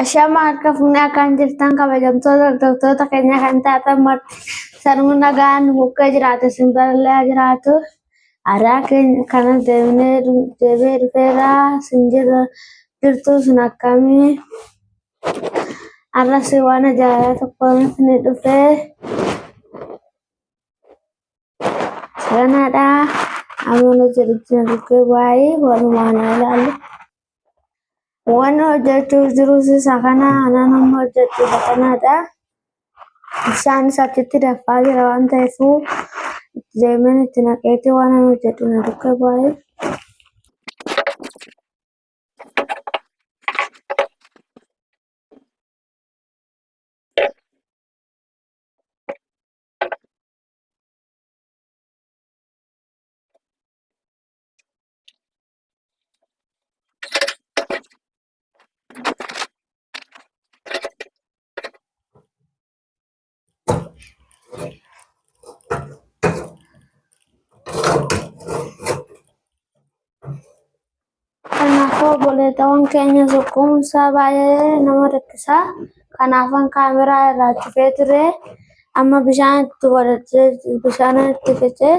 Shama harka fuunee akkaan jirtan kabajamtoota hordoftoota keenya kan taatan marti sanuu nagaan bukkee jiraate isin barallee jiraatu. Aadaa keenya kana deemnee deebi'ee dhufeera isin jira jirtu isin akkamii har'as waan ajaa'ibaa tokko isin dhufee kanaadha. Amma jedhutti na bukkee baay'ee walumaan haa ilaallu. Waan hojjechuuf jirus isa kana anaan amma hojjedhu isa kanadha. Bishaan isa achitti danfaa jira waan ta'eef itti deemeen itti naqeeti waan an hojjedhu na dukkee baay'ee. Kanaafuu obboleewwan keenya sukkuumsaa baay'ee nama rakkisa. Kanaafan kaameraa irraa cufee ture. Amma bishaan itti godhatee bishaan itti fixee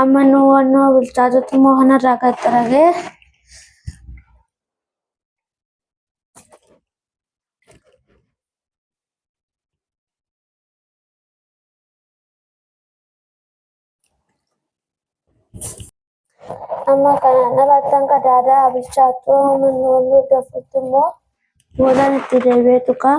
amma nu wannoo bilchaatutti immoo kanarraa gad xaragee Amma kanaan alattan qadaadaa bilchaattu manni wannoo danfutti immoo boodaan itti deebi'ee tuqa.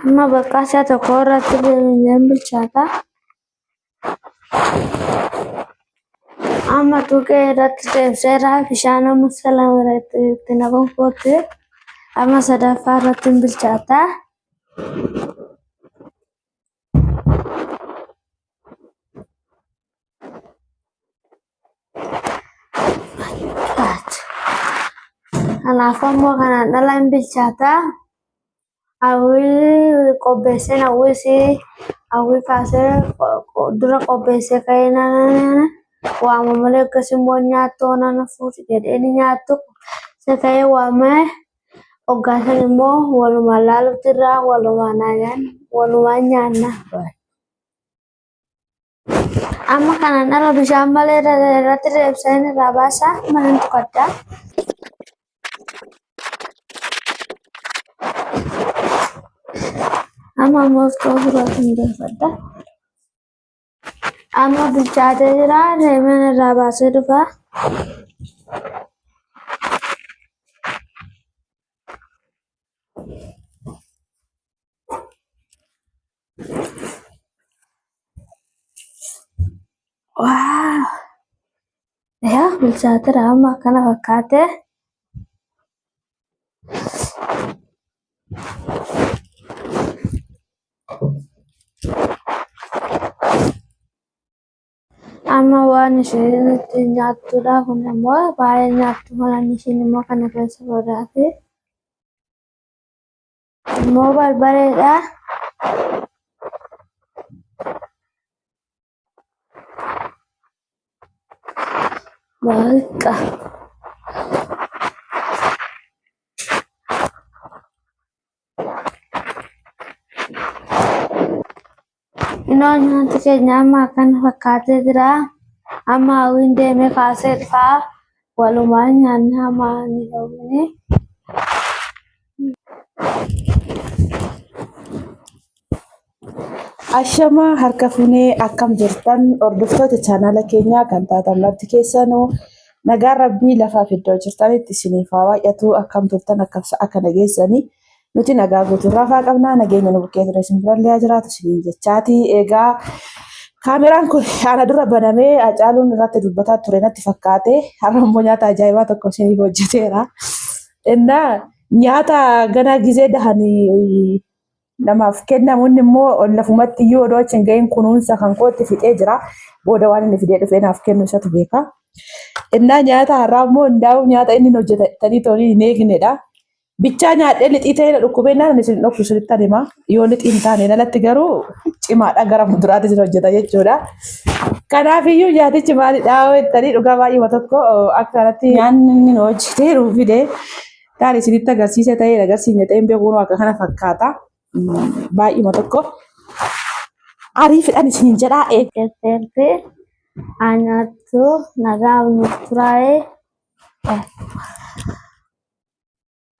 Amma bakka isaa tokko irratti deemnee bilchaata. Amma tuqee irratti deemseera bishaan amma salama irratti itti naquun kootti amma sadaffaa irratti hin bilchaata. Kanaafuu ammoo kanaan dhala hin bilchaata. Hawwii qopheesseen hawwiisii hawwii kaasee dura qopheessee ka'ee nana waama malee akkas immoo nyaattu nana fuuti jedhee ni nyaattu. Isa ka'ee waamee hoggaasan immoo walumaan laaluutti irraa walumaan walumaan nyaanna. Amma kanaan ala bishaan malee irratti deebisanii irraa baasa manan tuqadha. Amma ammoo iftoo birootiin hundeeffadha. Amma bilchaatee jira deemeen irraa baasee dhufa. Waaw! Yaa bilchaateera amma akkana fakkaate. Amma waan isheen ittiin nyaattudha kun immoo baay'ee nyaattu malan ishiin immoo kana keessa godhaati. Immoo barbareedha. Bakka. Inoo nyaanti keenya amma akkana fakkaatee jira. Amma hawwiin deemee kaasee dhufaa. Walumaan nyaanna amma ni hawwine. Ashamaa harka fuunee akkam jirtan hordoftoota chaanaala keenyaa kan taatan marti keessanuu nagaan rabbii lafaaf iddoo jirtanitti isiniif haa baay'atu akkam turtan akkam sa'a kana geessanii nuti nagaa guutuu rafaa qabnaa nageenya nu bukkee ture isin birallee haa jiraatu isiniin jechaati egaa kaameraan kun ana dura banamee Hacaaluun irratti dubbataa ture natti fakkaate har'a immoo nyaata ajaa'ibaa tokko isiniif hojjeteera. Innaa nyaata ganaa gizee dahanii Namaaf kennamu inni immoo lafumatti iyyuu odoo achi hin gahin kunuunsa kan kootti fixee jira. Booda waan inni fidee dhufee naaf kennu isatu beeka. Innaa nyaata har'aa immoo hundaa'u nyaata inni hojjetanii toonii hin eegnedha. Bichaa nyaadhee lixii ta'ee na dhukkubee naan isin dhoksu isinitti hima. Yoo lixii hin taane alatti garuu cimaadha gara fuulduraatti isin hojjeta jechuudha. Kanaafiyyuu nyaatichi maalidha jettanii dhugaa baay'ee tokko akka kanatti nyaanni inni hojjetee nuu fide taane isinitti agarsiise ta'ee agarsiisne ta'ee hin beeku akka kana fakkaata. Baay'uma tokko ariifidhaan isiniin jedhaa eeg. Jetteetti anyaattu nagaa nuuf turaa'ee.